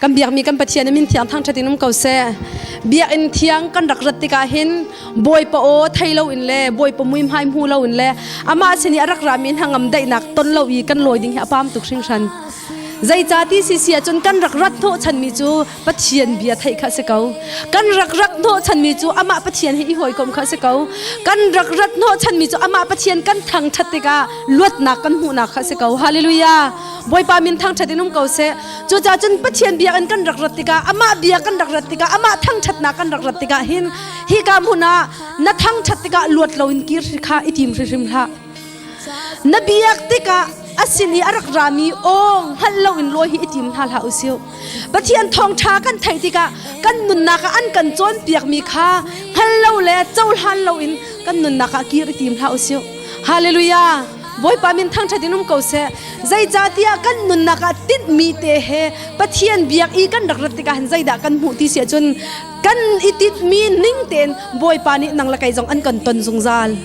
Kan biakmi kan Pathian a min thiang thangṭhat in um ko seh. Biakinn thiang kan rak rat tikah hin Bawipa aw thei loin le Bawipa muihmai hmu loin le amah sin i a rak rami hnangam daihnak ton lo i kan lawi ding hi a pam tuk hringhran. Zeicah ti si si ahcun kan rak rat hnawhchanmi cu Pathian bia theih kha si ko. Kan rak rat hnawhchanmi cu amah Pathian he i hawikom kha si ko. Kan rak rat hnawhchanmi cu amah Pathian kan thangṭhat tikah luatnak kan hmuhnak kha si ko. Hallelujah. Bawipa min thangṭhat in um ko seh. Cucaah cun Pathian biakinn kan rak rat tikah amah bia kan rak rat tikah amah thangṭhatnak kan rak rat tikah hin hika hmun ah na thangṭhat tikah luat loin kir kha i tim hrimhrim hlah. Na biak tikah a sin i a rak rami aw hngalh loin lawi hi i tim hna hlah usih. Pathian thawngṭha kan theih tikah kan nunnak ah an kan cawnpiakmi kha hngal lo le cohlan loin kan nunnak ah kir i tim hlah usih. Hallelujah! Bawipa min thangṭhat in um ko seh. Zeicahtiah kan nunnak ah tinhmi te he Pathian biak i kan rak rat tikah hin zeidah kan hmuh ti si ahcun kan i tinhmi ning tein Bawipa nih nang le kei zong an kan ton zungzal.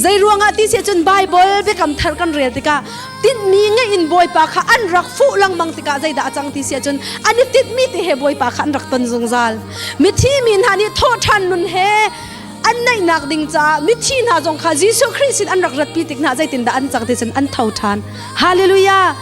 Zei ruangah ti si ahcun Baibal biakam thar kan rel tikah tinhmi ngeih in Bawipa kha an rak fuh lengmang tikah zeidah a cang ti si ahcun an i tinhmi te he Bawipa kha an rak ton zungzal. Mithi mi hna nih thawhṭhan nun he an neihnak ding caah mithi hna zong kha Jesuh Khrih sin an rak ratpi tik hna zeitindah an cang ti cun an tho ṭhan. Hallelujah!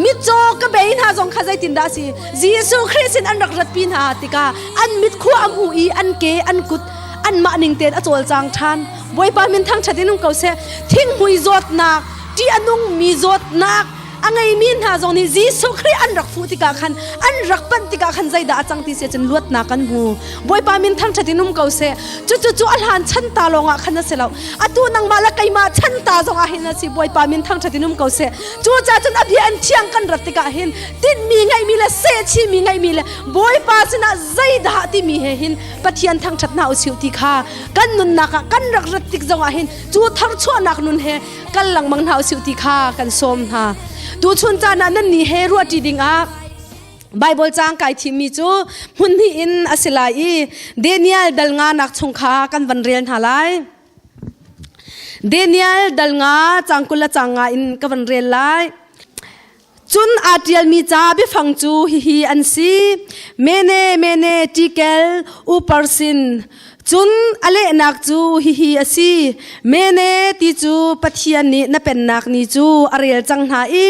Mitcaw ka bei hna zong kha zeitindah a si? Jesuh Khrih sin an rak ratpi hna tikah an mit khua a hmu i an ke an kut anmah ning tein a cawlcang ṭhan. Bawipa min thangṭhat in um ko seh. Thinghmui zawtnak, ṭih a nungmi zawtnak a ngeimi hna zong nih Jesuh Khrih an rak fuh tikah khan an rak panh tikah khan zeidah a cang ti si cun luatnak kan hmu. Bawipa min thangṭhat in um ko seh. Cucu cu a hlan chan ta lawngah khan a si lo. Atu nangmah le keimah chan ta zongah hin a si. Bawipa min thangṭhat in um ko seh. Cucaah cun a bia an thiang kan rat tikah hin tinhmi ngeihmi le sehchihmi ngeihmi le Bawipa sinah zeidah timi he hin Pathian thangṭhat hna usih ti kha kan nunnak ah kan rak rat tik zongah hin cu tharchuahnak nun he kal lengmang hna usih ti kha kan sawm hna. Tuchun caan ah nan nih he ruahṭi dingah Bible caang kai thimmi cu hmun hnih in a si lai i Daniel dal nga nak chung kha kan van rel hna lai. Daniel dal nga cang 20 le cang nga in ka van rel lai. Cun aa ṭialmi ca biafang cu hihi an si: Mene, Mene, Tikel, Uparsin. Cun a lehnak cu hihi a si: Mene ti cu Pathian nih na pennak ni cu a rel cang hna i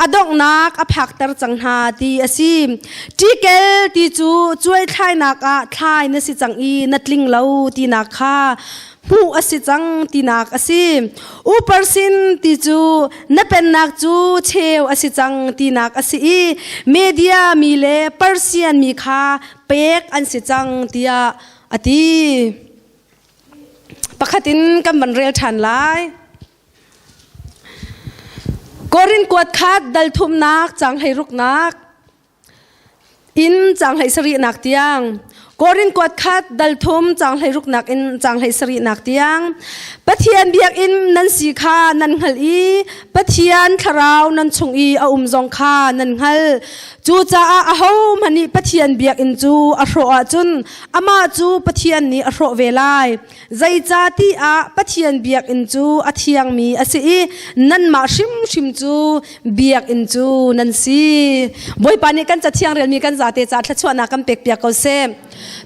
a donghnak a phakter cang hna ti a si. Tikel ti cu cuaithlainak ah thlai na si cang i na tling lo tinak kha hmuh a si cang tinak a si. Uparsin ti cu na pennak cu cheu a si cang tinak a si i Media mi le Persian mi kha pek an si cang tiah a ti. Pakhat in kan van rel ṭhan lai. Korin kuat khat dal thumnak cang hlei ruknak in cang hlei sarihnak tiang Korin kuat khat dal thum cang hlei ruknak in cang hlei sarihnak tiang Pathian biakinn nan si kha nan hngalh i Pathian thlarau nan chung i a um zong kha nan hngalh cucaah ahohmanh nih Pathian biakinn cu a hrawh ahcun amah cu Pathian nih a hrawh ve lai Zeicahtiah ah Pathian biakinn cu a thiangmi a si i nanmah hrimhrim cu biakinn cu nan si. Bawipa nih kan cathiang relmi kan zate ca thluachuahnak kan pekpiak ko seh.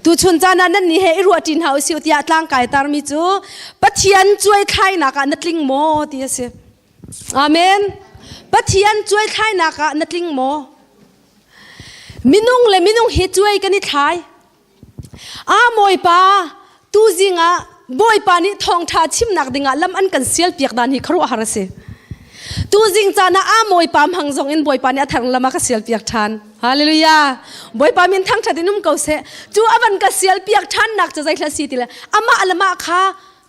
Tuchun caan ah nan nih he i ruahṭi hna usih tiah tlangkai tarmi cu Pathian cuaithlainak ah na tling maw ti a si. Amen. Pathian cuaithlainak ah na tling maw? Minung le minung hi cuai kan i thlai. A Bawipa, tuzing ah Bawipa nih thawngṭha chimnak dingah lam an kan sialpiak dan hi khuaruahhar a si. Tuzing caan ah a Bawipa hmang zong in Bawipa nih a thar lam a ka sialpiak ṭhan. Hallelujah. Bawipa min thangṭhat in um ko seh. Cu a van ka sialpiak ṭhannak cu zeithla si ti le amah le mah kha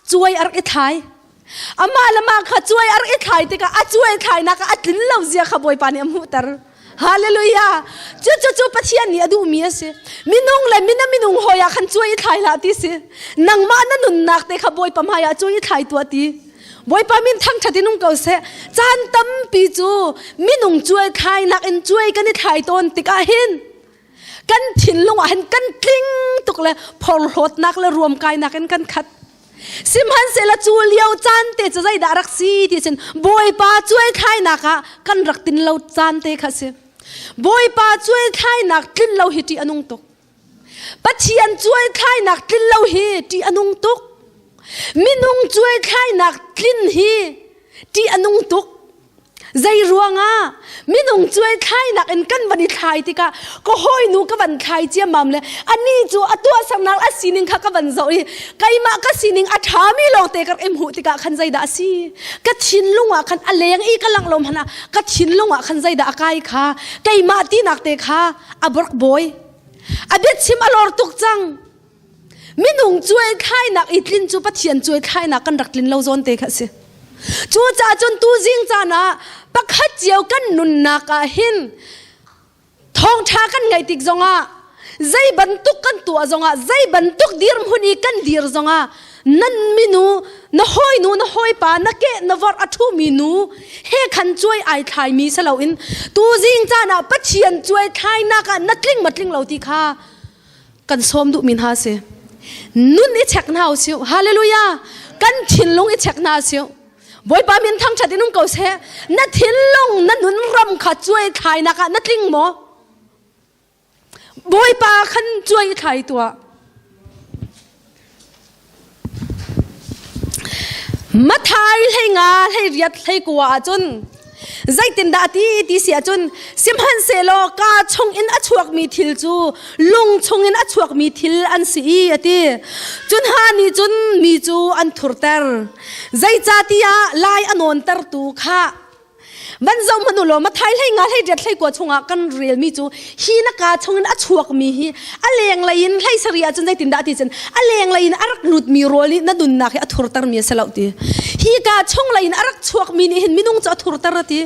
cuai a rak i thlai. Amah le mah kha cuai a rak i thlai tikah a cuai thlainak ah a tlin lo zia kha Bawipa nih a hmuhter. Hallelujah! Cu cu cu Pathian nih a duhmi a si. Minung le mina minung hawi ah khan cuai i thlai hlah ti si. Nangmah na nunnak te kha Bawipa hmai ah cuai i thlai tuah ti. Bawipa min thangṭhat in um ko seh. Caan tampi cu minung cuai thlainak in cuai kan i thlai tawn tikah hin kan thinlung ah hin kan tling tuk le phorhlawtnak le ruamkainak in kan khat. Sihmanhsehlaw cu lio caan te cu zeidah rak si ti cun Bawipa cuaithlainak ah kan rak tin lo caan te kha si. Bawipa cuai thlainak tlin lo hi ṭih a nung tuk. Pathian cuai thlainak tlin lo hi ṭih a nung tuk. Minung cuai thlainak tlin hi ṭih a nung tuk. Zei ruangah minung cuai thlainak in kan van i thlai tikah ka hawinu ka van thlai ciammam le ani cu a tuahsernak a sining kha ka van zoh i keimah ka sining a ṭhami lawngte ka rak i hmuh tikah khan zeidah a si? Ka thinlung ah khan a leng i ka langh lo hmanh ah ka thinlung ah khan zeidah a kai kha keimah tinak te kha a bork bawi. A biachim a lor tuk cang. Minung cuai thlainak i tlin cu Pathian cuai thlainak kan rak tlin lo zawn te kha a si. Cucaah cun tuzing caan ah pakhat cio kan nunnak ah hin thawngṭha kan ngaih tik zongah zei bantuk kan tuah zongah zei bantuk dirhmun i kan dir zongah nan minu na hawinu na hawipa na ke na vorh a ṭhumi nu he khan cuai ai thlaimi si loin tuzing caan ah Pathian cuai thlainak ah na tling ma tling lo ti kha kan sawm duhmi hna si. Nun i check hna usih. Hallelujah. Kan thinlung i check hna usih. Bawipa min thangṭhat in um ko seh. Na thinlung, na nun ram kha cuai thlainak ah na tling maw? Bawipa khan cuai thlai tuah. Mathai hlei nga hlei riat hlei kua ahcun zeitindah a ti ti si ahcun sihmanhsehlaw kaa chungin a chuakmi thil cu lung chungin a chuakmi thil an si i a ti. Cun ha nih cun mi cu an thurter. Zeicahtiah lai a nawntertu kha Van zoh hmanh u law Mathai hlei nga hlei riat hlei kua chungah kan relmi cu hi na kaa chungin a chuakmi hi a lenglei in hlei sari ahcun zeitindah ti cun a lenglei in a rak lutmi rawl nih na nunnak hi a thurtermi a si lo ti. Hi kaa chunglei in a rak chuakmi nih hin minung cu a thurter a ti.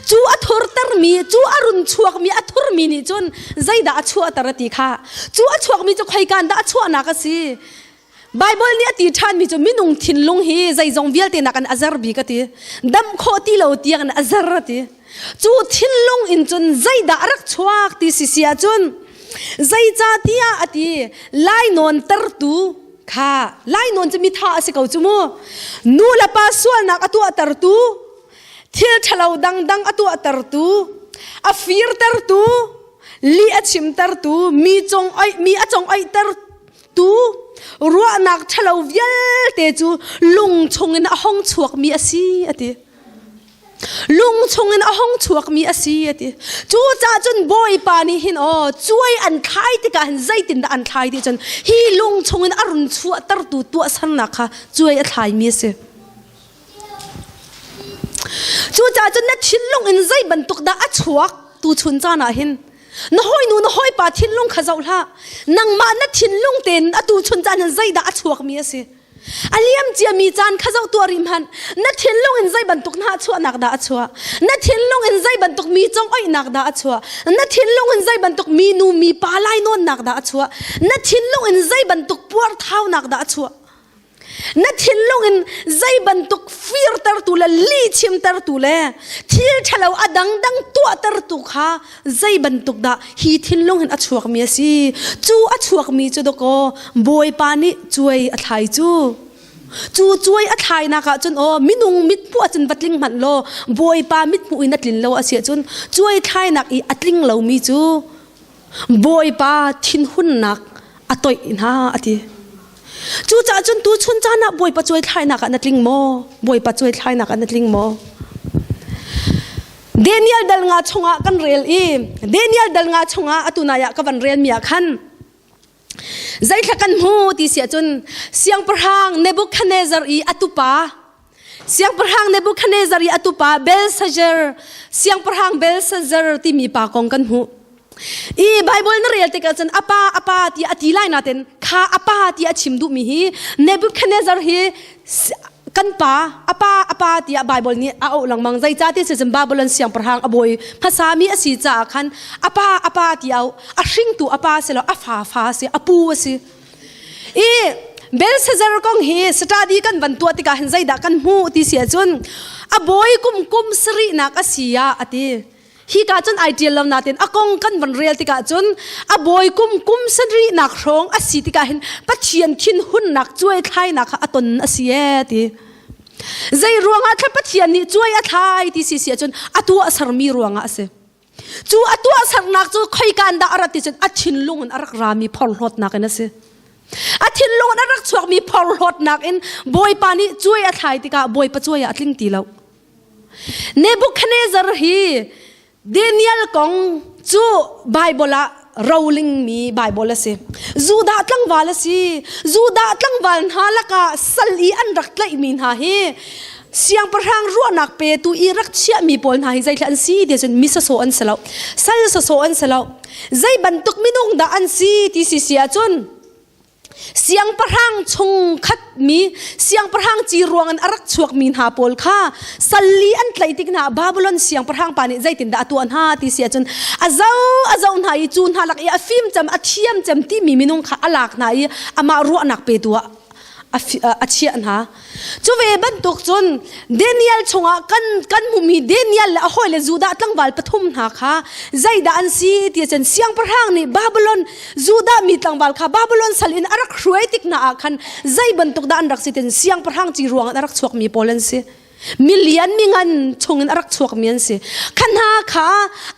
Cu a thurtermi, cu a run chuakmi a thurmi nih cun zeidah a chuahter a ti kha. Cu a chuakmi cu khoikaan dah a chuahnak a si. Baibal nih a ti ṭhanmi cu minung thinlung hi zeizong vialte nak in a zer bik a ti. Damh khawh ti lo tiang in a zer a ti. Cu thinlung in cun zeidah a rak chuak ti si si ahcun zeicahtiah a ti lainawn tertu kha lainawn cu mitha a si ko cu mu. Nu le pa sualnak a tuahtertu thil ṭhalo dangdang a tuahtertu a firtertu lih a chimtertu mi cung oih mi a cung oihter Tu ruahnak ṭhalo vialte cu lung chungin a hong chuakmi a si a ti. Lung chungin a hong chuakmi a si a ti. Cucaah cun Bawipa nih hin aw cuai an thlai tikah hin zeitindah an thlai ti cun hi lung chungin a run chuahtertu tuahsernak kha cuai a thlaimi a si. Cucaah cun na thinlung in zei bantuk dah a chuak tuchun caan ah hin na hawinu na hawipa thinlung kha zoh hlah nangmah na thinlung tein atu chun caan hin zeidah a chuakmi a si a liam ciami caan kha zoh tuah rih hmanh na thinlung in zei bantuk hna chuahnak dah a chuah na thinlung in zei bantuk mi congoihnak dah a chuah na thinlung in zei bantuk mi nu mi pa lainawnnak dah a chuah na thinlung in zei bantuk puarthaunak dah a chuah Na thinlung in zei bantuk firtertu le lihchimtertu le thil ṭhalo a dangdang tuahtertu kha zei bantuk dah hi thinlung hin a chuakmi a si. Cu a chuakmi cu dawkaw Bawipa nih cuai a thlai cu. Cu cuai a thlainak ah cun aw minung mithmuh ah cun va tling hmanh law Bawipa mithmuh in a tlin lo a si ahcun cuai thlainak i a tling lomi cu Bawipa thinhunnak a toih hna a ti. Cucaah cun tuchun caan ah Bawipa cuai thlainak ah na tling maw? Bawipa cuai thlainak ah na tling maw? Daniel dal nga chungah kan rel i Daniel dal nga chungah atu nai ah ka van rel mi ah khan zeithla kan hmu ti si ahcun siangpahrang Nebuchadnezzar i a tupa Siangpahrang Nebuchadnezzar i a tupa Belshazzar siangpahrang Belshazzar timi pa kong kan hmuh. I Bible na rel tikah cun apa apa ti a ti lai natin kha apa ti a chim duhmi hi Nebuchadnezzar hi kan pa apa apa tiah Bible nih a auh lengmang zeicah ti cun Babylon siangpahrang a bawi hmasami a si caah khan apa apa ti au a hringtu apa si lo a fa fa si a pu a si I Belshazzar kong hi study kan van tuah tikah hin zeidah kan hmuh ti si ahcun a bawi kum kum sarihnak a si ah a ti. Hi ka cun ai tial lo natin a kong kan van rel tikah cun a bawi kum kum sarihnak hrawng a si tikah hin Pathian thinhunnak cuai thlainak kha a ton a si ee ti. Zei ruangah thla Pathian nih cuai a thlai ti si si ahcun a tuah sermi ruangah a si. Cu a tuahsernak cu khoika in dah a rat ti cun a thinlung in a rak rami phorhlawtnak in a si. A thinlung in a rak chuakmi phorhlawtnak in Bawipa nih cuai a thlai tikah Bawipa cuai ah a tling ti lo. Nebuchadnezzar hi Daniel kong cu Bible ah rolingmi Bible a si. Judah tlangval a si. Judah tlangval hna lakah sal i an rak tlaihmi hna hi siangpahrang ruahnak petu i rak chiahmi pawl hna hi zeithla an si ti cun mi sawsawh an si lo. Sal sawsawh an si lo. Zei bantuk minung dah an si ti si si ahcun Siangpahrang chungkhat mi siangpahrang ci ruangin a rak chuakmi hna pawl kha salli an tlaih tik hna Babylon siangpahrang pa nih zeitindah a tuah hna ti si ahcun a zo a zo hna i cu hna lak i a fim cem a thiam cem timi minung kha a lak hna i amah ruahnak petu ah a chiah hna. Cu ve bantuk cun Daniel chungah kan kan hmumi Daniel le a hawile Judah tlangval pathum hna kha zeidah an si ti cun siangpahrang nih Babylon Judah mi tlangval kha Babylon sal in a rak hruai tik hna ah khan zei bantuk dah an rak si tin siangpahrang ci ruang in a rak chuakmi pawl an si. Milian mi ngan chungin a rak chuakmi an si. Kha hna kha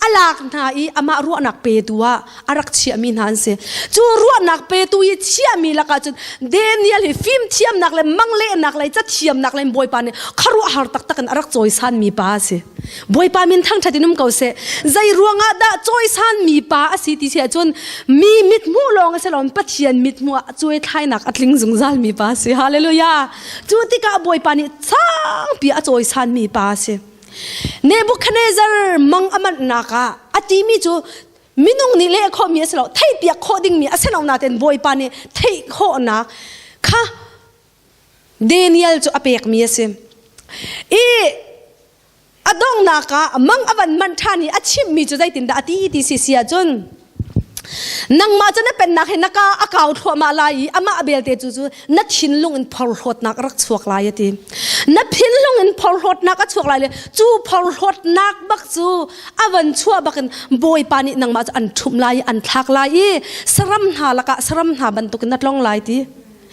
a lak hna i amah ruahnak petu ah a rak chiahmi hna an si. Cu ruahnak petu i chiahmi lakah cun Daniel hi fimthiamnak le manglehnak le cathiamnak le Bawipa nih khuaruahhar taktak in a rak cawisanmi pa a si. Bawipa min thangṭhat in um ko seh. Zei ruangah dah cawisanmi pa a si ti si ahcun mi mithmuh lawng a si lo Pathian mithmuh ah cuaithlainak a tling zungzalmi pa a si. Hallelujah. Cu tikah Bawipa nih sangpi a cawisanmi pa a si. Nebuchadnezzar mang a manhnak ah a timi cu minung nih leh khawhmi a si lo theihpiak khawh dingmi a si lo nain Bawipa nih theih khawhnak kha Daniel cu a pekmi a si. I a donghnak ah mang a van manh ṭhan i a chimmi cu zeitindah a ti ti si si ahcun nangmah cu na pennak hi na ka a kau thluahmah lai i amah belte cu cu na thinlung in phorhlawtnak a rak chuak lai a ti na thinlung in phorhlawtnak a chuak lai le cu phorhlawtnak bak cu a van chuah bakin bawipa nih nangmah cu an ṭhumh lai i an thlak lai i saram hna lakah saram hna bantukin na tlong lai ti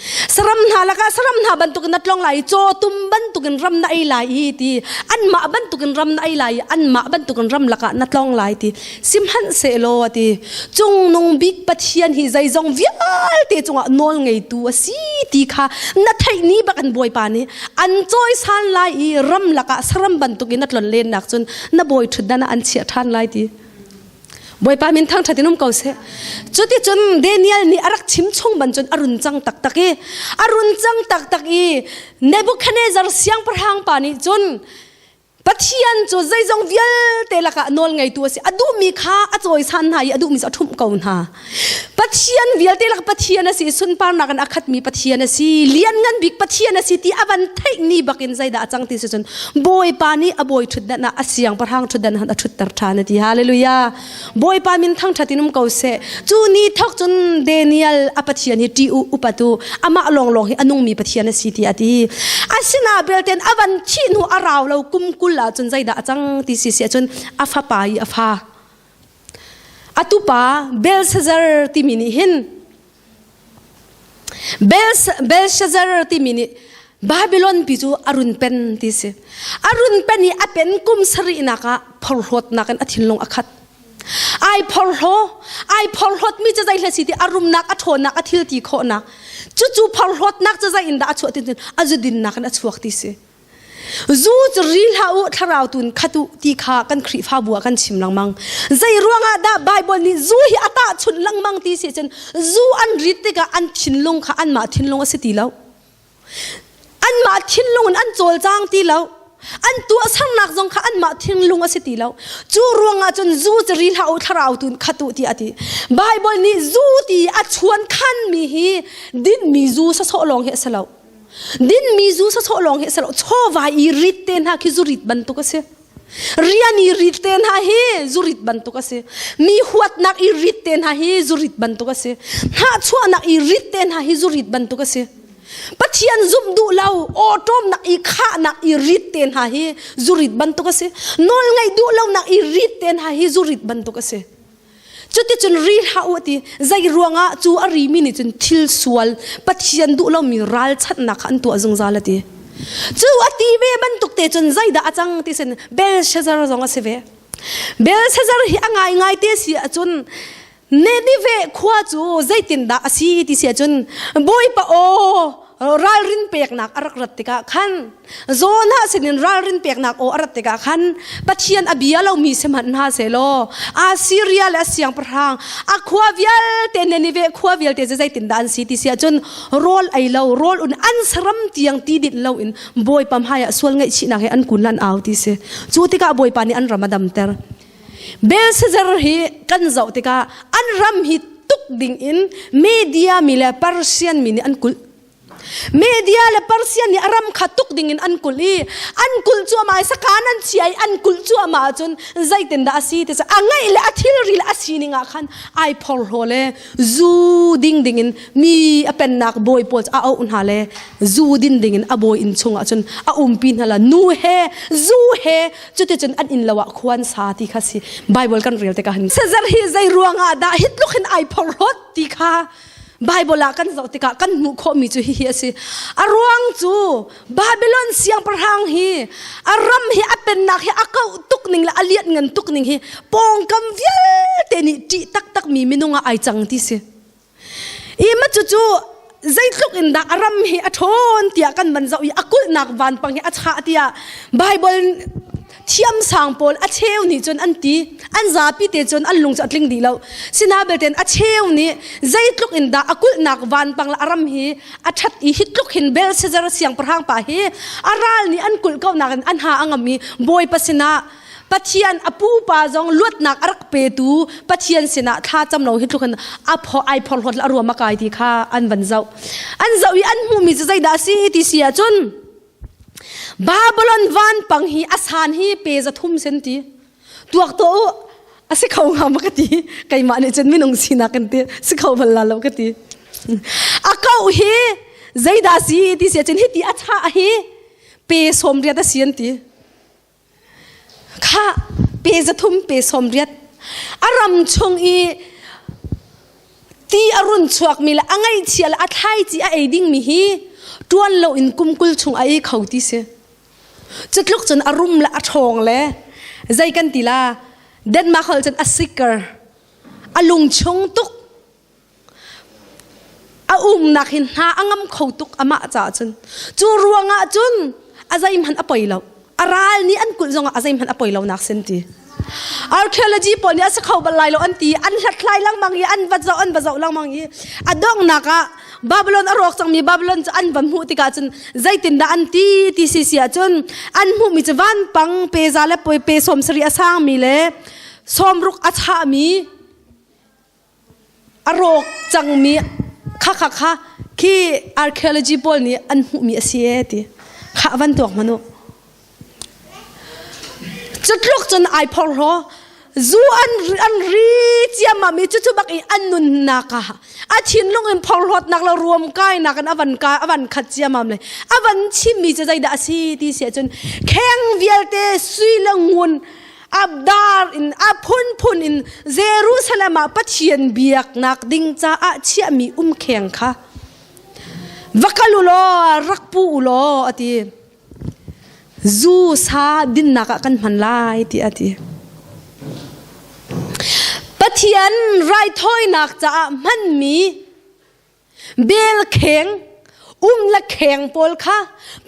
Saram hna lakah saram hna bantukin na tlong lai i cawtum bantukin ram na ei lai i ti anmah bantukin ram na ei lai i anmah bantukin ram lakah na tlong lai ti sihmanhsehlaw a ti cungnung bik Pathian hi zeizong vialte cungah nawl ngeitu a si ti kha na theih ni bak in Bawipa nih an cawisan lai i ram lakah saram bantukin na tlon lennak cun na bawi ṭhutdan ah an chiah ṭhan lai ti Bawipa min thangṭhat in um ko seh. Cuticun Daniel nih a rak chim chung ban cun a run cang taktak i a run cang taktak i Nebuchadnezzar siangpahrang pa nih cun Pathian cu zeizong vialte lakah nawl ngeitu a si. A duhmi kha a cawisan hna i a duhmi cu a ṭhumh ko hna. Pathian vialte lak Pathian a si, sunparnak in a khatmi Pathian a si, lianngan bik Pathian a si ti a van theih ni bakin zeidah a cang ti si cun Bawipa nih a bawi ṭhutdan ah a siangpahrang ṭhutdan han a ṭhutter ṭhan a ti. Hallelujah. Bawipa min thangṭhat in um ko seh. Cu ni thawk cun Daniel a Pathian hi ṭih u upat u amah lawnglawng hi a nungmi Pathian a si ti a ti. Asina belten a van thih hnu a rau lo kum 20 ah cun zeidah a cang ti si si ahcun a fapa i a fa A tupa Belshazzar timi nih hin Belshazzar timi nih Babylon pi cu a run pen ti si. A run pen i a pen kum sarihnak ah phorhlawtnak in a thinlung a khat. Ai phorhlaw, ai phorhlawt mi cu zei hla si ti a rumnak, a ṭhawnnak, a thil ti khawhnak. Cucu phorhlawtnak cu zei in dah a chuah ti cun a zudinnak in a chuak ti si. Zu cu ri hlah u, thlarau tu in khat u ti kha kan Khrihfabu ah kan chim lengmang. Zei ruangah dah Bible nih zu hi a tahchunh lengmang ti si cun zu an rit tikah an thinlung kha anmah thinlung a si ti lo. Anmah thinlung in an cawlcang ti lo. An tuahsernak zong kha anmah thinlung a si ti lo. Cu ruangah cun zu cu ri hlah u, thlarau tu in khat u ti a ti. Bible nih zu ti a chuan khanmi hi dinmi zu sawsawh lawng hi a si lo. Dinmi zu sawsawh lawng hi a si lo. Chawva i rit te hna khi zurit bantuk a si. Rian i rit te hna hi zurit bantuk a si. Mi huatnak i rit te hna hi zurit bantuk a si. Hnahchuahnak i rit te hna hi zurit bantuk a si. Pathian zumh duh lo, awṭawmnak i khahnak i rit te hna hi zurit bantuk a si. Nawl ngaih duh lonak i rit te hna hi zurit bantuk a si. Cuticun ri hlah u ti zei ruangah cu a rimi nih cun thil sual Pathian duh lomi ralchanhnak kha an tuah zungzal a ti. Cu a ti ve bantuk te cun zeidah a cang ti sin Belshazzar zong a si ve. Belshazzar hi a ngaingai te si ahcun Nineveh khua cu zeitindah a si ti si ahcun Bawipa aw ralrin peknak a rak rat tikah khan Jonah sinin ralrin peknak aw a rat tikah khan Pathian a bia lomi si hmanh hna sehlaw Assyria le a siangpahrang a khua vialte Nineveh khua vialte cu zeitindah an si ti si ahcun rawl ei lo rawl un an saram tiang ti dinh loin Bawipa hmaiah sual ngaihchihnak he an kun le an au ti si. Cu tikah Bawipa nih an ram a damter. Belshazzar hi kan zoh tikah an ram hi tuk ding in Media mi le Persian mi nih an kulh. Media le Persian nih a ram kha tuk ding in an kulh i an kulh cuahmah i sakan an chia i an kulh cuahmah ahcun zeitindah a si ti a ngeih le a thilri le a sining ah khan ai phorhlaw le zu ding ding in mi a pennak bawi pawl a auh hna le zu din ding in a bawi inn chungah cun a umpi hna la nu he zu he cuticun an inn lo ah khuan sa ti kha si Bible kan rel tikah hin Caesar hi zei ruangah dah hi tluk hin ai phorhlawt ti kha Bible ah kan zoh tikah kan hmuh khawhmi cu hihi a si. A ruang cu Babylon siangpahrang hi a ram hi a pennak hi a kauh tuk ning le a lian ngan tuk ning hi pawngkam vialte nih ṭih taktakmi minung ah ai cang ti si. I ma cucu zeitluk in dah a ram hi a ṭhawn tiah kan van zoh i a kulhnak vanpang hi a chah tiah Bible thiamsang pawl a cheu nih cun an ti an zapi te cun an lung cu a tling dih lo sinabelte a cheu nih zeitluk in dah a kulhnak vanpang le a ram hi a ṭhat i hi tluk hin Belshazzar siangpahrang pa hi a ral nih an kulh ko nakin an ha a ngam i Bawipa sinah Pathian a pupa zong luatnak a rak petu Pathian sinah thla cam lo hi tluk in a pho ai phorhlawt le a ruam a kai ti kha an van zoh an zoh i an hmuhmi cu zeidah a si ti si ahcun Babylon vanpang hi a san hi pe za thum sen ti tuak to u a si kho hnga ma ka ti keimah nih cun minung sinak kan ti si kho bal la lo ka ti a kau hi zeidah si ti si cun hiti a chah hi pe sawm riat a si an ti Khah pe 300 pe 80 a ram chung i ti a run chuakmi le a ngaihchia le a thlaici a ei dingmi hi ṭuan loin kum 20 chung a ei kho ti si. Cu tluk cun a rum le a ṭhawng le zei kan ti la Denmark holh cun a sicker a lungchung tuk A umnak hin hna a ngam kho tuk amah caah cun. Cu ruangah cun a zeihmanh a poi lo. A ral nih an kulh zongah a zeihmanh a poi lo nak sin ti. Archaeology pawl nih a si kho bal lai lo an ti. An hlathlai lengmang i an va zoh an va zoh lengmang i a donghnak ah Babylon a rawk cangmi Babylon cu an va hmuh tikah cun zeitindah an ti ti si si ahcun an hmuhmi cu vanpang pe za le pe 70 a sangmi le 60 a chahmi A rawk cangmi kha kha kha khi archaeology pawl nih an hmuhmi a si ee ti kha van tuak hmanh u. Cu tluk cun ai phorhlaw zu an an ri ciammam i cucu bak i an nunnak ah a thinlung in phorhlawtnak le ruamkainak in a van ka a van khat ciammam le a van chimmi cu zeidah a si ti si ahcun kheng vialte sui le ngun Abdar in a phunphun in Jerusalem ah Pathian biaknak ding caah chiahmi umkheng kha va kal u law rak pu u law a ti. Zu sa dinnak ah kan hman lai ti a ti. Pathian raithawinak caah hmanmi Bel kheng, um le kheng pawl kha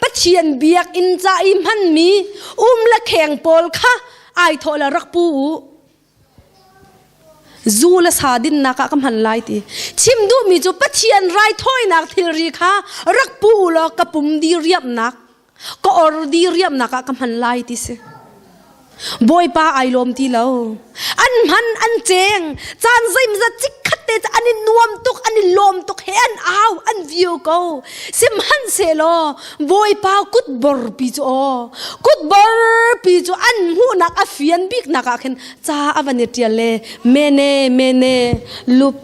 Pathian biakinn ca i hmanmi um le kheng pawl kha ai thawh le rak pu u. Zu le sa dinnak ah ka hman lai ti. Chim duhmi cu Pathian raithawinak thilri kha rak pu u law ka pum diriamnak ka or diriamnak ah ka hman lai ti si. Bawipa ai lawm ti lo. An hman an cheng. Caan zeimzat chikkhat te an i nuam tuk, an i lawm tuk he an au, an vio ko. Sihmanhsehlaw Bawipa kutbor pi cu aw, kutbor pi cu an hmuhnak a fian biknak ah khin ca a van i ṭial le mene mene lup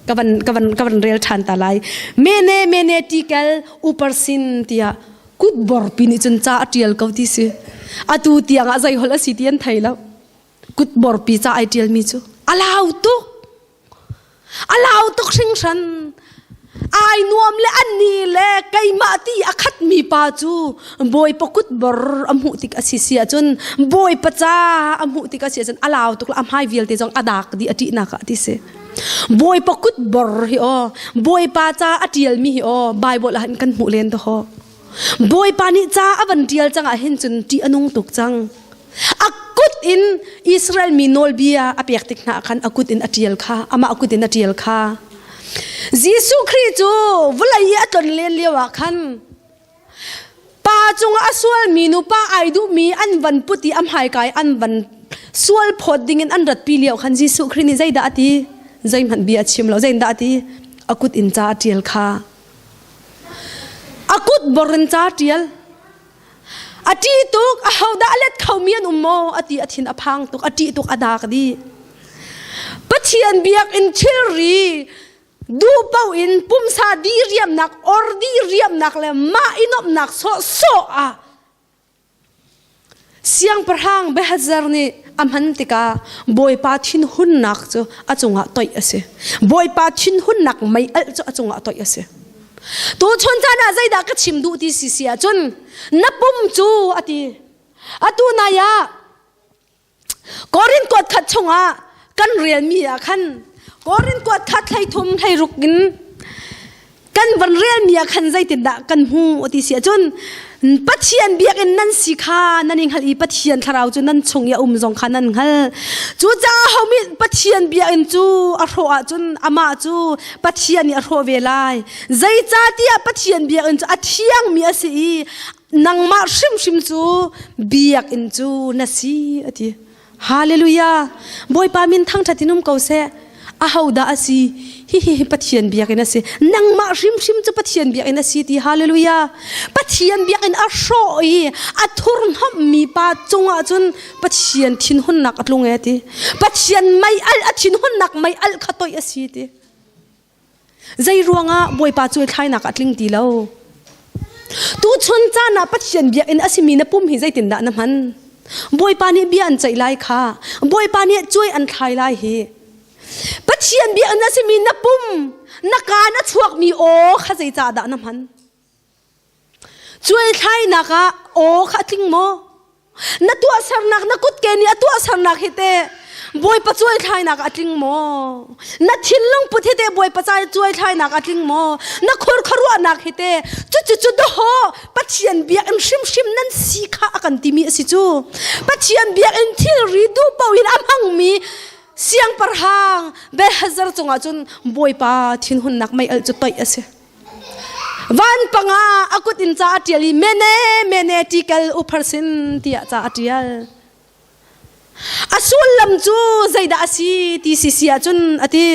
ka van ka van ka van rel ṭhan ta lai. Mene mene tikel uparsin tiah kutbor pi nih cun ca a ṭial ko ti si. Atu tiang ah zei holh a si ti an thei lo. Kutbor pi ca ai ṭialmi cu a lau tuk. A lau tuk hringhran. Ai nuam le an ni le keimah ti a khatmi pa cu Bawipa kut bor a hmuh tik a si si ahcun Bawipa ca a hmuh tik a si ahcun a lau tuk a hmai vialte zong a dak dih a ṭihnak ah ti si. Bawipa kut bor hi aw Bawipa ca a ṭialmi hi aw Bible ah hin kan hmuh len dawh. Bawipa nih ca a van ṭial cang ah hin cun ṭih a nung tuk cang. A kut in Israel mi nawlbia a pek tik hna khan a kut in a ṭial kha amah kut in a ṭial kha. Jesuh Khrih cu vawlei i a tlon len lio ah khan pa cungah a sualmi nu pa ai duhmi an van put i a hmaikai an van sual phawt dingin an ratpi lio khan Jesuh Khrih nih zeidah a ti? Zeihmanh bia a chim lo. Zeidah a ti? A kut in ca a ṭial kha. A kut bor in ca a ṭial. A ṭih tuk, ahodah a let khomi an um maw? A ti a thin a phang tuk, a ṭih tuk, a dak dih. Pathian biakinn thilri duh paoh in pumsa diriamnak, or diriamnak le mah i nuamhnak sawhsawh ah Siangpahrang Belshazzar nih a hman tikah Bawipa thinhunnak cu a cungah toih a si. Bawipa thinhunnak mei alh cu a cungah toih a si. Tuchun caan ah zeidah ka chim duh ti si si ahcun na pum cu a ti. Atu nai ah Korin kuat khat chungah kan relmi ah khan Korin kuat khat hlei thum hlei ruk in kan van relmi ah khan zeitindah kan hmu ti si ahcun Pathian biakinn nan si kha nan i hngalh i Pathian thlarau cu nan chung i a um zong kha nan hngalh. Cucaah homi Pathian biakinn cu a hrawh ahcun amah cu Pathian nih a hrawh ve lai. Zeicahtiah Pathian biakinn cu a thiangmi a si i nangmah hrimhrim cu biakinn cu na si a ti. Hallelujah! Bawipa min thangṭhat in um ko seh. Ahodah a si? Hihi hi Pathian biakinn a si. Nangmah hrimhrim cu Pathian biakinn a si ti. Hallelujah! Pathian biakinn a hrawh i a thurhnomhmi pa cungah cun Pathian thinhunnak a tlung e ti. Pathian mei alh a thinhunnak mei alh kha toih a si ti. Zei ruangah Bawipa cu thlainak a tling ti lo? Tuchun caan ah Pathian biakinn a simi na pum hi zeitindah na hman? Bawipa nih bia an ceih lai kha. Bawipa nih cuai an thlai lai hi. Pathian biakinn a simi na pum, na kaan a chuakmi aw kha zeicah dah na hman? Cuai thlainak ah aw kha a tling maw? Na tuahsernak, na kutke nih a tuahsernak hi teh Bawipa cuai thlainak a tling maw? Na thinlung put hi teh Bawipa cuai thlainak a tling maw? Na khur khuaruahnak hi teh cucu cu dawh Pathian biakinn hrimhrim nan si kha a kan timi a si cu. Pathian biakinn thilri duh paoh in a hmangmi siangpahrang Belshazzar cungah cun Bawipa thinhunnak mei alh cu toih a si. Vanpang ah a kut in ca a ṭial i mene mene ṭikal upharsin tiah ca a ṭial. A sullam cu zeidah a si ti si si ahcun a ti.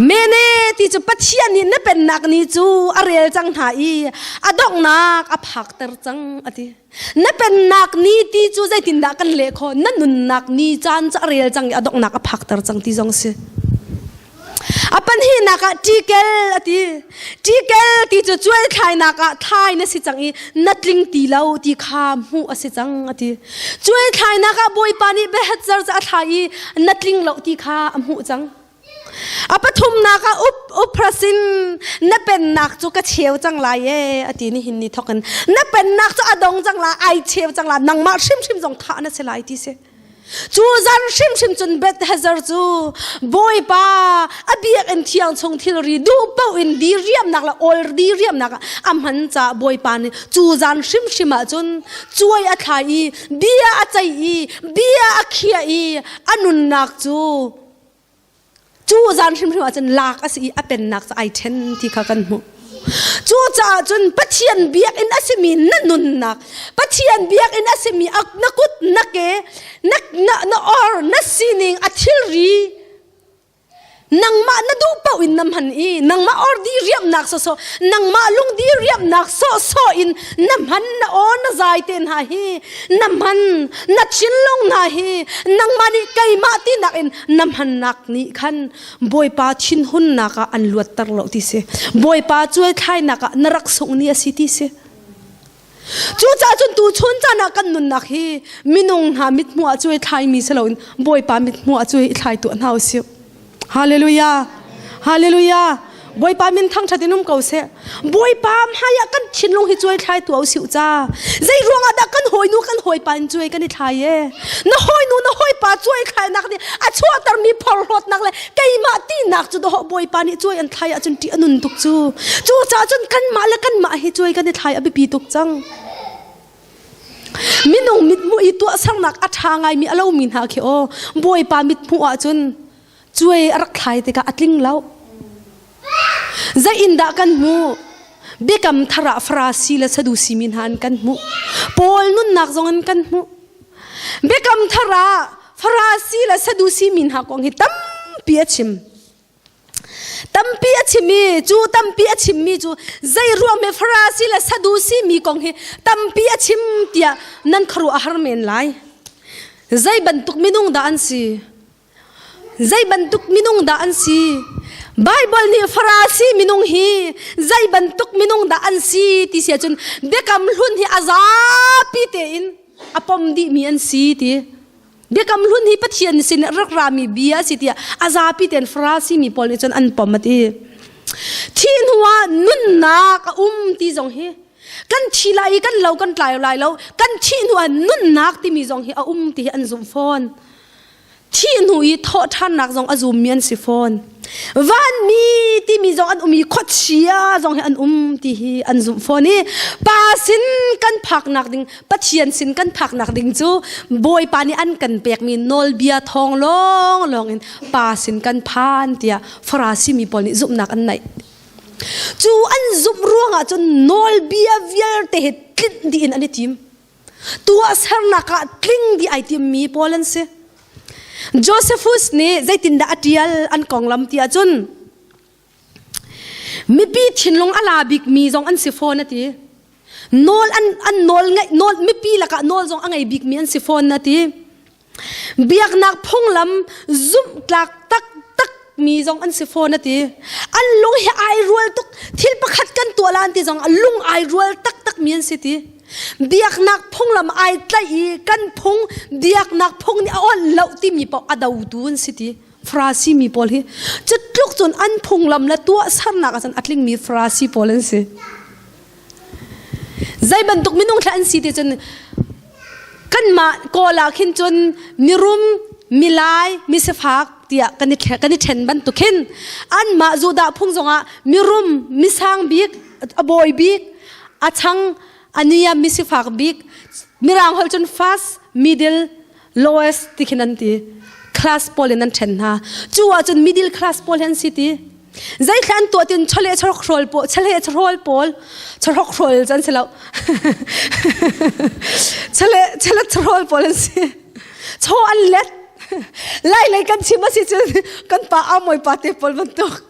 Mene ti cu Pathian nih na pennak ni cu a rel cang hna i a donghnak a phakter cang a ti. Na pennak ni ti cu zeitindah kan leh khawh? Na nunnak ni caan cu a rel cang i a donghnak a phakter cang ti zong si. A panhihnak ah ṭikel a ti. Ṭikel ti cu cuai thlainak ah thlai na si cang i na tling ti lo ti kha hmuh a si cang a ti. Cuai thlainak ah Bawipa nih Belshazzar cu a thlai i na tling lo ti kha a hmuh cang. A pathumnak ah up uprasin na pennak cu ka cheu cang lai e a ti nihin ni thawk in na pennak cu a dong cang lai ai cheu cang lai nangmah hrimhrim zong thah na si lai ti si. Cu zan hrimhrim cun Bethazar cu Bawipa a biakinn thiang chung thilri duh paoh in diriamnak le awl diriamnak ah a hman caah Bawipa nih cu zan hrimhrim ah cun cuai a thlai i bia a ceih i bia a khiah i a nunnak cu Cu zan hrimhrim ah cun lak a si i a pennak cu ai ṭhen ti kha kan hmuh. Cucaah cun Pathian biakinn a simi na nunnak, Pathian biakinn a simi na kut, na ke, na, na, na or, na sining, a thilri, nangmah na duh paoh in na hman i nangmah or di riamnak sawsawh nangmah lung di riamnak sawhsawh in na hman na aw na zai te hna hi na hman na thinlung hna hi nangmah nih keimah tinak in na hmannak nih khan Bawipa thinhunnak ah an luatter lo ti si Bawipa cuaithlainak ah na rak sungh ni a si ti si Cucaah cun tuchun caan ah kan nunnak hi minung hna mithmuh ah cuai thlaimi si loin Bawipa mithmuh ah cuai i thlai tuah hna usih. Hallelujah. Hallelujah. Bawipa min thangṭhat in um ko seh. Bawipa hmai ah kan thinlung hi cuai thlai tu siu ca. Zei ruang ah dah kan hawinu kan hawipa in cuai kan i thlai e. Na hawinu na hawipa cuai thlainak nih a chuahtermi phorhlawtnak le keimah tinak cu doh Bawipa nih cuai an thlai ahcun ṭih a nun tuk cu. Cucaah cun kanmah le kanmah hi cuai kan i thlai a biapi tuk cang. Minung mithmuh i tuahsernak a ṭha ngaimi a lomi hna khi aw Bawipa mithmuh ahcun cuai a rak thlai tikah a tling lo. Zei in dah kan hmuh? Biakam thar ah Farasi le Sadusi mi hna an kan hmuh. Paul nunnak zong in kan hmuh. Biakam thar ah Farasi le Sadusi mi hna kong hi tampi a chim. Tampi a chim i cu tampi a chimmi cu zei ruang he Farasi le Sadusi mi kong hi tampi a chim tiah nan khuaruah a har men lai. Zei bantuk minung dah an si? Zei bantuk minung dah an si? Baibal nih Farasi minung hi zei bantuk minung dah an si ti si ahcun biakam hlun hi a zapi tein a pom dihmi an si ti. Biakam hlun hi Pathian sin rak rami bia a si tiah a zapi tein Farasi mi pawl nih cun an pom a ti. Thi hnuah nunnak a um ti zong hi kan thi lai i kan lo kan tlai lai lo kan thih hnuah nunnak timi zong hi a um ti hi an zumh fawn. Thih hnu i thawhṭhannak zong a zummi an si fawn. Vanmi timi zong an um i khuachia zong hi an um ti hi an zumh fawn i pa sin kan phaknak ding Pathian sin kan phaknak ding cu Bawipa nih an kan pekmi nawlbia thawng lawnglawng in pa sin kan phan tiah Farasi mi pawl nih zumhnak an neih. Cu an zumh ruangah cun nawlbia vialte he tlinh dih in an i tim. Tuahsernak ah tling dih ai timmi pawl an si. Josephus nih zeitindah a ṭial an konglam ti ahcun mipi thinlung a la bikmi zong an si fawn a ti. Nawl an, an nawl ngeih nawl mipi lakah nawl zong a ngei bikmi an si fawn a ti. Biaknak phunglam zumhtlak taktak mi zong an si fawn a ti. An lung hi ai rual tuk. Thil pakhat kan tuah lan ti zong a lung ai rual taktak mi an si ti. Biaknak phunglam ai tlaih i kan phung biaknak phung nih a onh lo timi paoh a dotu an si ti. Farasi mi pawl hi cutluk cun an phunglam le tuahsernak ah cun a tlingmi Farasi pawl an si. Zei bantuk minung thla an si ti cun kanmah Kawl ah khin cun mirum, milai, misifak tiah kan i kan i ṭhen bantuk khin anmah Judah phung zongah mirum, misang bik, a bawi bik, a chang, a niam, misifak bik, mirang holh cun first, middle, lowest ti khin an ti. Class pawl in an ṭhen hna. Cu ahcun middle class pawl hi an si ti. Zeithla an tuah tin chawleh chawhrawl pawl chawleh chawhrawl pawl chawhrawl can si lo chawleh chawleh chawhrawl pawl an si chaw an let lai lei kan chim a si cun kan pa a moi pa te pawl bantuk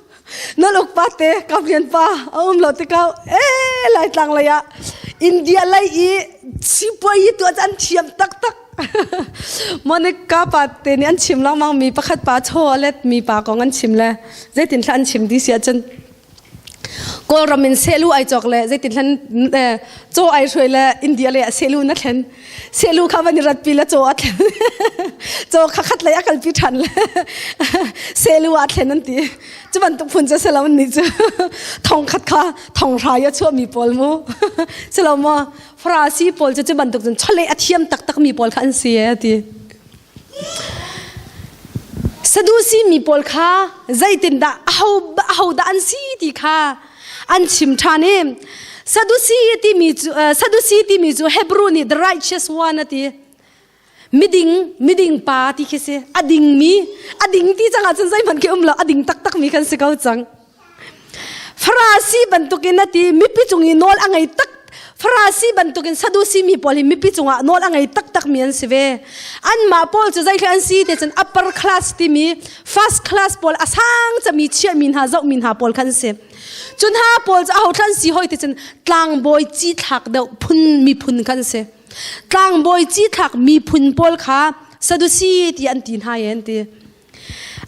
nan uk pa te kamlian pa a um lo tikau e lai tlang lei ah India lei i sipuai i tuah an thiam taktak Monica pa te nih an chim lengmang mi pakhat pa chaw a let mi pa kong an chim le zeitin thla an chim ti si ahcun Kawlram in sehlu ai cawk le zeitin thlan chaw ai hruai le India le sehlu na thlen sehlu kha van i ratpi le chaw a thlen chaw kha khat lei a kalpi ṭhan le sehlu a thlen an ti cu bantuk phun cu selo ni cu thong khat kha thong hrai a chuah mi pawl mu selo maw Farasi pawl cu cu bantuk cun chawleh a thiam taktak mi pawl kha an si e a ti. Sadusi mi pawl kha zeitindah aho aho dah an si ti kha an chim ṭhan i Sadusi timi cu uh, Sadusi timi cu Hebrew nih the righteous one a ti. Miding miding pa ti khi si. A ding mi a ding ti cang ahcun zeihmanh khi um lo a ding taktak mi kan si ko cang. Farasi bantukin a ti mipi cung i nawl a ngei tak Farasi bantukin Sadusi mi pawl hi mipi cungah nawl a ngei taktak mi an si ve. Anmah pawl cu zeihle an si te cun upper class timi first class pawl a sang cami chiahmi hna zohmi hna pawl khan an si. Cu hna pawl cu aho thlan si hoi ti cun tlangbawi cithlak deuh phun miphun khan si. Tlangbawi cithlak miphun pawl kha Sadusi ti an ti hna i an ti.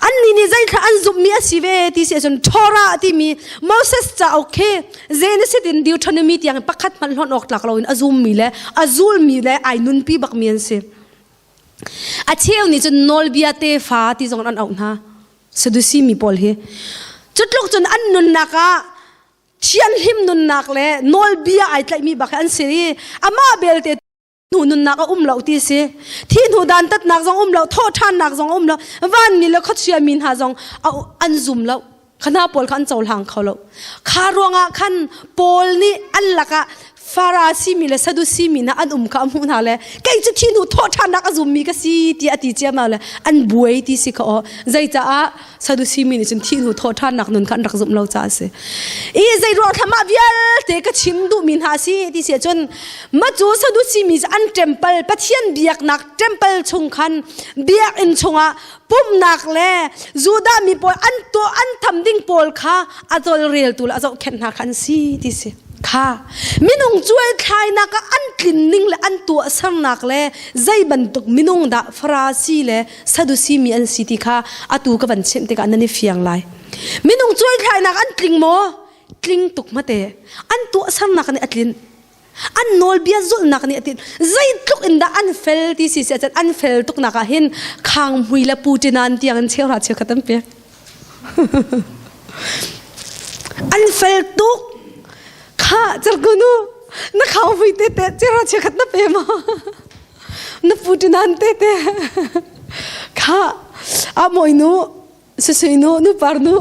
Annih nih zeithla an zumhmi a si ve ti si ahcun Torah timi Moses cauk khi Genesis in Deuteronomy tiang pakhat hmanh hlonh awk tlak loin a zummi le a zulmi le ai nunpi bakmi an si. A cheu nih cun nawlbia tefa ti zong an auh hna. Sadusi mi pawl hi. Cutluk cun an nunnak ah thianhlim nunnak le nawlbia ai tlaihmi bak an si i amah belte hnu nunnak a um lo ti si. Thi hnu dantatnak zong um lo, thawhṭhannak zong um lo, vanmi le khuachia mi hna zong an zum lo. Khana pawl kha an cohlang kho lo. Kha ruangah khan Paul nih an lakah Farasi mi le Sadusi mi hna an um kha a hmuh hna le kei cu thi hnu thawhṭhannak a zummi ka si tiah a ti ciammam le an buai ti si kha aw. Zeicaah Sadusi mi nih cun thi hnu thawhṭhannak nun kha an rak zumh lo caah a si. I zei ruang thlamah vialte ka chim duhmi hna a si ti si ahcun ma cu Sadusi mi an temple Pathian biaknak temple chung khan biakinn chungah pumhnak le Judah mi pawl an tuah an tham ding pawl kha a tawlreltu le a zohkhenh hna kha an si ti si kha minung cuaithlainak ah an tlin ning le an tuahsernak le zei bantuk minung dah Farasi le Sadusi mi an si ti kha atu ka van chimh tikah nan i fiang lai minung cuaithlainak an tling maw tling tuk mate an tuahsernak nih a tlin an nawlbia zulhnak nih a tin zeitluk in dah an fel ti si si an fel tuknak ah hin khang hmui le puṭinan tiang in cheuhra cheukhat an pek an fel tuk kha cerkunu na khang hmui te te cheuhra cheukhat na pe ma na puṭinan te te kha a moi nu Susui nu, nu par nu.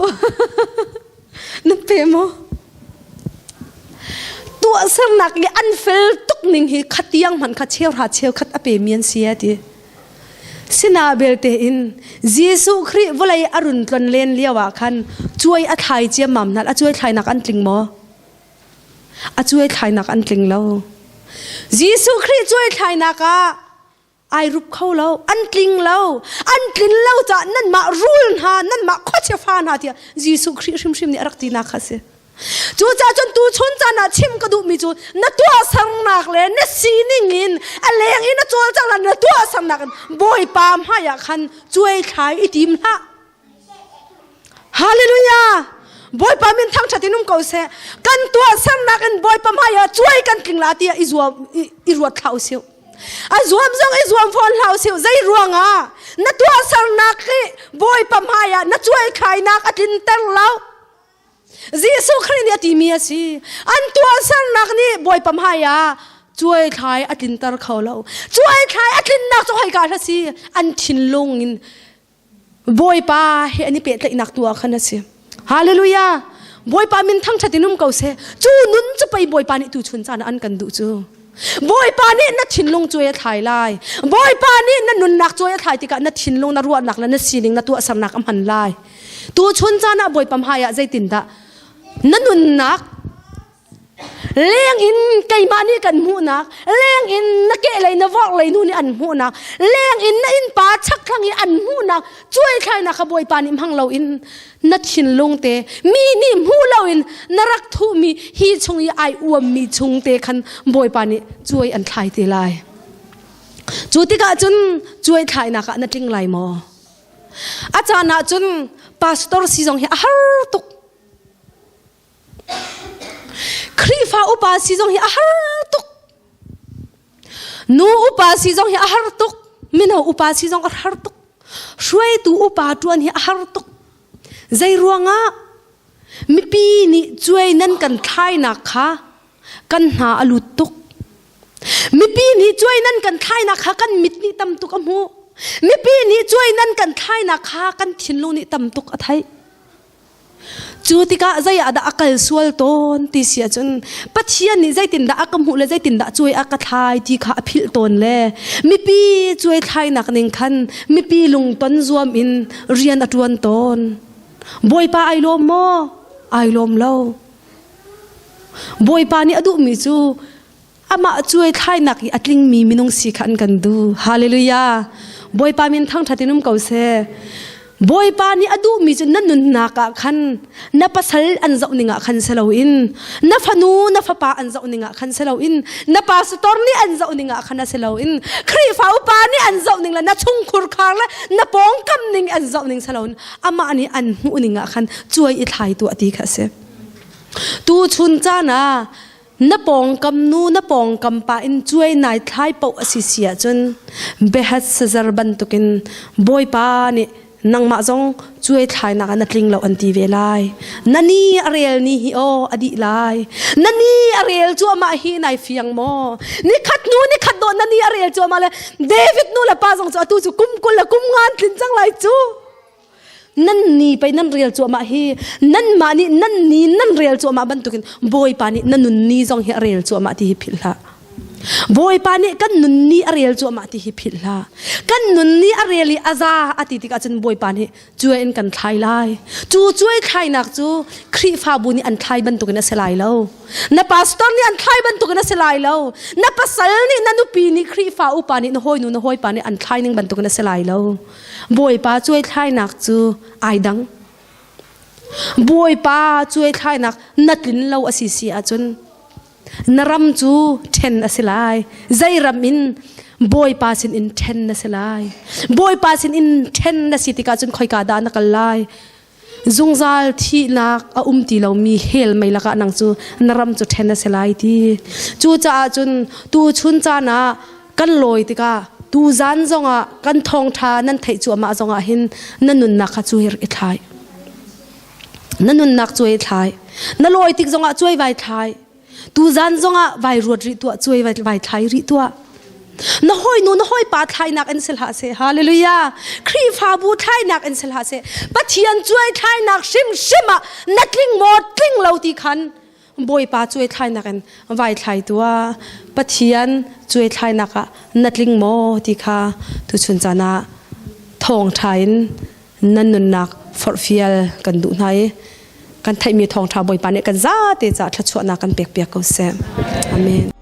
Na pe maw? Tuahsernak i an fel tuk ning hi khatiang hmanh kha cheuhra cheukhat a pe mi an si a ti. Sina belte in Jesuh Khrih vawlei a run tlon len lio ah khan cuai a thlai ciammam hna a cuai thlainak an tling maw? A cuai thlainak an tling lo. Jesuh Khrih cuai thlainak ah ai rup kho lo an tling lo an tlin lo caah nanmah rul hna nanmah khuachia fa hna tiah Jesuh Khrih hrimhrim nih a rak tinak kha a si Cucaah cun tuchun caan ah chim ka duhmi cu na tuahsernak le na sining in a leng in na cawlcangh na tuahsernak in Bawipa hmaiah khan cuaithlai i tim hlah. Hallelujah! Bawipa min thangṭhat in um ko seh. Kan tuahsernak in Bawipa hmaiah cuai kan tling la tiah i zuam i ruat hlah usih. A zuam zong i zuam fawn hlah usih. Zei ruangah na tuahsernak hi Bawipa hmaiah na cuaithlainak a tlinter lo. Jesuh Khrih nih a timi a si. An tuahsernak nih Bawipa hmaiah cuaithlai a tlinter kho lo. Cuaithlai a tlinnak cu hoi ka hla si. An thinlung in Bawipa he an i pehtlaihnak tu ah khan a si. Hallelujah! Bawipa min thangṭhat in um ko seh. Cu nun cu pei Bawipa nih tuchun caan ah an kan duh cu. Bawipa nih na thinlung cuai a thlai lai. Bawipa nih na nunnak cuai a thlai tikah na thinlung, na ruahnak le na sining, na tuahsernak a hman lai. Tuchun caan ah Bawipa hmai ah zeitindah na nunnak Leng in keimah nih kan hmuhnak, leng in na kehlei na vorhlei nu nih an hmuhnak, leng in na innpa chakthlang i an hmuhnak, cuaithlainak kha Bawipa nih hmang loin na thinlung te mi nih hmu loin na rak thuhmi hi chung i ai uammi chung te khan Bawipa nih cuai an thlai te lai. Cu tikah cun cuai thlainak ah na tling lai maw? A caan ah cun pastor si zong hi a har tuk. Khrihfa upa si zong hi a har tuk. Nu upa si zong hi a har tuk. Mino upa si zong a har tuk. Hruaitu upa ṭuan hi a har tuk. Zei ruangah mipi nih cuai nan kan thlainak kha kan hna a lut tuk. Mipi nih cuai nan kan thlainak kha kan mit nih tam tuk a hmuh. Mipi nih cuai nan kan thlainak kha kan thinlung nih tam tuk a theih. Cu tikah zei ah dah a kal sual tawn ti si ahcun Pathian nih zeitindah a ka hmuh le zeitindah cuai a ka thlai ti kha a philh tawn le mipi cuai thlainak ning khan mipi lungton zuam in rian a ṭuan tawn. Bawipa ai lawm maw? Ai lawm lo. Bawipa nih a duhmi cu amah cuai thlainak i a tlingmi minung si kha an kan duh. Hallelujah. Bawipa min thangṭhat in um ko seh. Bawipa nih a duhmi cu na nunnak ah khan na pasal an zoh ning ah khan si loin na fanu na fapa an zoh ning ah khan si loin na pastor nih an zoh ning ah khan a si loin Khrihfa upa nih an zoh ning le na chungkhur khar le na pawngkam ning an zoh ning si loin amah nih an hmuh ning ah khan cuai i thlai tuah ti kha a si. Tu chun caan ah Na pawngkam nu na pawngkam pa in cuai nai thlai paoh a si si ahcun Behat Sazar bantukin Bawipa nih Nangmah zong cuai thlainak ah na tling lo an ti ve lai. Na ni a rel ni hi aw a dih lai. Na ni a rel cuahmah hi nai fiang maw? Nikhat hnu nikhat dawh na ni a rel cuahmah le David nu le pa zong cu atu cu kum 20 le kum ngan tlin cang lai cu. Nan ni pei nan rel cuahmah hi nanmah nih nan ni nan rel cuahmah bantukin Bawipa nih na nun ni zong hi a rel cuahmah ti hi philh hlah. Bawipa nih kan nun ni a rel cuahmah ti hi philh hlah. Kan nun ni a rel i a za a ti tikah cun Bawipa nih cuai in kan thlai lai. Cu cuai thlainak cu Khrihfabu nih an thlai bantukin a si lai lo. Na pastor nih an thlai bantukin a si lai lo. Na pasal nih na nupi nih Khrihfa upa nih na hawinu na hawipa nih an thlai ning bantukin a si lai lo. Bawipa cuai thlainak cu ai dang. Bawipa cuai thlainak na tlin lo a si si ahcun Na ram cu ṭhen a si lai. Zei ram in Bawipa sin in ṭhen na si lai. Bawipa sin in ṭhen na si tikah cun khoika dah na kal lai? Zungzal thihnak a um ti lomi hell mei lakah nang cu na ram cu ṭhen a si lai ti. Cucaah cun tuchun caan ah kan lawi tikah tuzan zongah kan thawngṭha nan theih cuahmah zongah hin na nunnak kha cu hi i thlai. Na nunnak cuai thlai. Na lawi tik zongah cuai vai thlai. Tuzan zongah vai ruat rih tuah, cuai vai thlai rih tuah. Na hawinu na hawipa thlainak in si hlah seh. Hallelujah. Khrihfabu thlainak in si hlah seh. Pathian cuai thlainak hrimhrim ah na tling maw tling lo ti khan Bawipa cuai thlainak in vai thlai tuah. Pathian cuai thlainak ah na tling maw ti kha tuchun caan ah thawngṭha in nan nunnak forhfial kan duh hna i kan theihmi thawngṭha Bawipa nih kan zate caah thluachuahnak kan pekpiak ko seh. Amen.